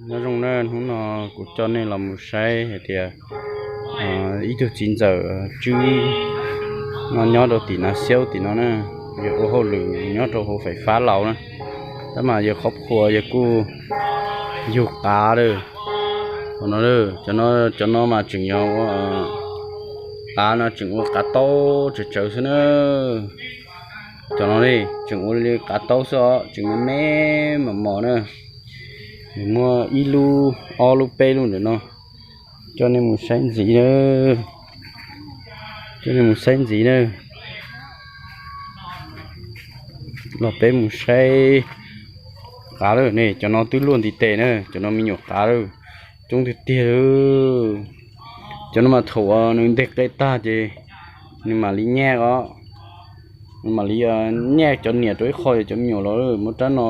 Nyob zoo na, hnub no kuv coj nej los mus saib hais tias ib tug txiv ntxawm tswb no nyob rau tim Nas Xiaub tim no na, yog ua hauj lwm nyob rau hauv fais fab laus na, tab mas yog qhov phuas yog kuj yug qav lawm. Cov no mas tseem yog ua qav no tseem ua qav taub tsawv tsawv xwb na. Cov no li tseem ua li qav taub xwb os, tseem me mos mos na. Nws muaj ib lub ob lub peb lub ntawm no. Coj nej mus saib ntxiv na, coj nej mus saib ntxiv na. Los peb mus saib qav lawm ne, cov no twb luaj ntiv tes na, cov no me nyuam qav lawm, coob tiag tiag. Cov no mas thaum uas nws nteg qe tag ces nws mam li nyaj os, nws mam li nyaj cov niam rau ib qho, yog cov me nyuam los muab rab no,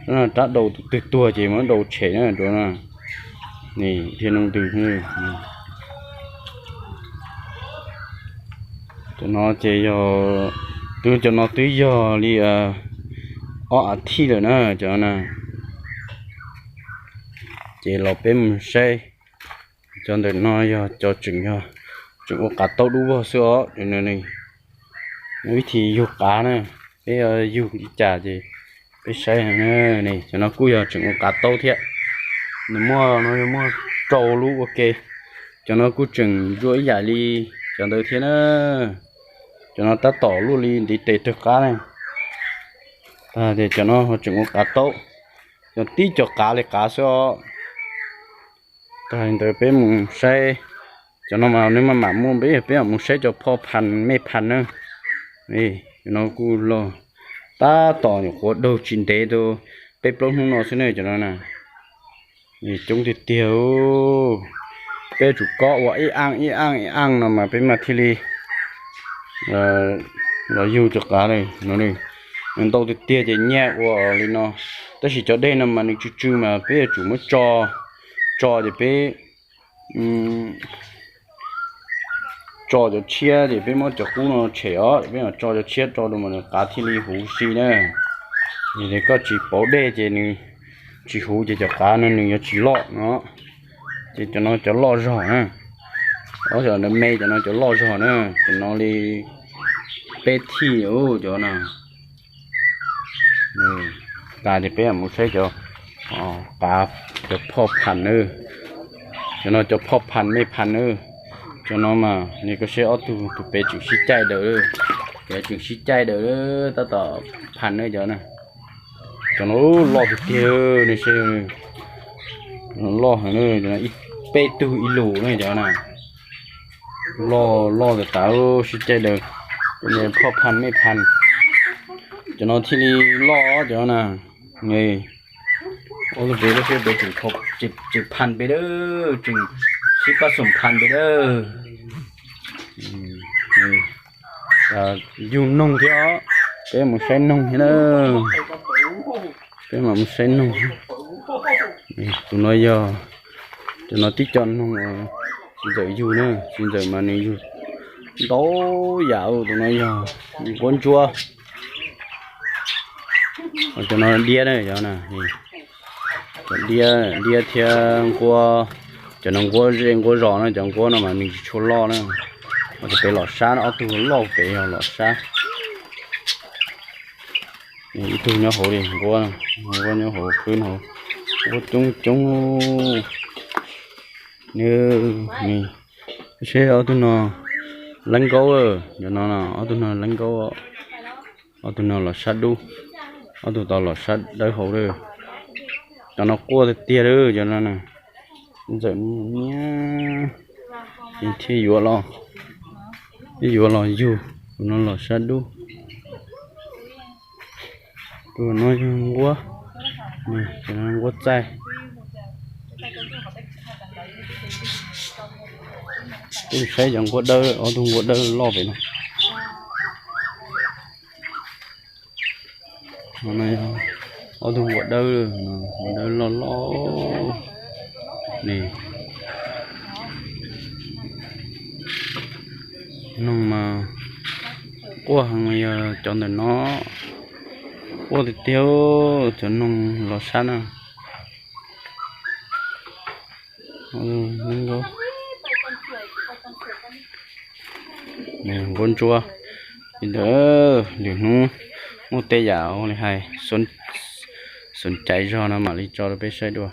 rab no rab daus tus twg tuag ces muab daus tshem na rau no. Thiab no ntws, cov no ces yog, twb cov no twb yog li ob as thiv lawm na cov no. Ces los peb mus saib, cov ntawm no yog cov tseem yog tseem ua qav taub dub vog xwb os. Vib thim yug qav na, peb yug li cas ces peb saib. Cov no kuj yog tseem ua qav taub thiab, nws muaj no muaj rau lub ua ke. Cov no kuj tseem ntsuab ib yam li cov ntawd thiab na. Cov no tab tom luaj li ntiv tes tawg qab ne. Tag tias cov no ho tseem ua qav taub, cov tib cov qav li qav xwb os. Tag li ntawd peb mus saib, cov no mas nws maj mam muaj npe, peb mam mus saib cov phoj phas mej phas na. Cov no kuj loj, tab tom nyuam qhuav daug tsis ntev rau peb plaub hnub no xwb ne cov no na. Coob tiag tiag. Peb yuav tsum kob ua ib aj ib aj ib aj no mas peb mam thiaj li los yug cov qav no. Nws ntau tiag tiag ces nyiaj ua li no, tab sis cov dej no mas nws tsw tsw mas peb yuav tsum muab tso, tso ces peb tso cov tshiab ces peb muab cov qub no tshem os, peb mam tso cov tshiab rau rau mas nws qav thiaj li huv si na. Yog tias koj tsis pauv dej ces nws tsis huv ces cov qav no nws yuav tsis loj no. Ces cov no cov loj zog na, ob cov me cov no cov loj zog na, cov no li peb thij cov no. Tas ces peb mus saib cov qav, cov phoj phas na. Cov no cov phoj phas mej phas na. Cov no mas nej koj saib ob tug, tus pem tseem sib caij daws, pem tseem sib caij daws tab tom phas na cov na. Cov no loj tiag tiag ne, saib loj heev na, ib peb tug ib lus ne cov na. Loj loj tas tas sib caij daws, phoj phas mej phas. Cov no thiaj li loj cov na. Ob tug pem lub siab pem tseem phas pem dawb, tseem sib pab xoom phas pem dawb. Yug noog thiab, peb mus saib noog thiab na. Peb mam mus saib noog. Tus no yog, tus no tib co noog txiv ntxawm yug na, txiv ntxawm mas nws yug ntau yam. Tus no yog nquab ntsuab. Cov no diab na, cov diab, diab thiab nquab. Cov no nquab zej nquab zos na, cov nquab no mas nws tsis tshua loj na. Tus pem los sab no, ob tug loj pem yog los sab. Ib tug nyob hauv li nquab, nquab nyob hauv pwb no, nquab coob coob. Nws, seb ob tug no leeb nkaub, cov no ob tug no leeb nkaub. Ob tug no los sab dub, ob tug tau los sab dawb hauv lawm. Cov no quaj tiag tiag lawm cov no na. Ntxawm niab, thiaj yuav los, thiaj yuav los yug. Tus no los sab dub. Tus no yog nquab, nquab txaij. Peb saib cov nquab dawb, ob tug nquab dawb loj pem no. Ob tug nquab dawb, nquab dawb loj loj ne. Noog mas quaj heev, yog cov ntawm no quaj tiag tiag, cov noog los sab na. Nqaub ntsuab li ntawd, lwm hnub muaj tej yam ua li hais, xom caiv zog no mam li tso rau peb saib dua.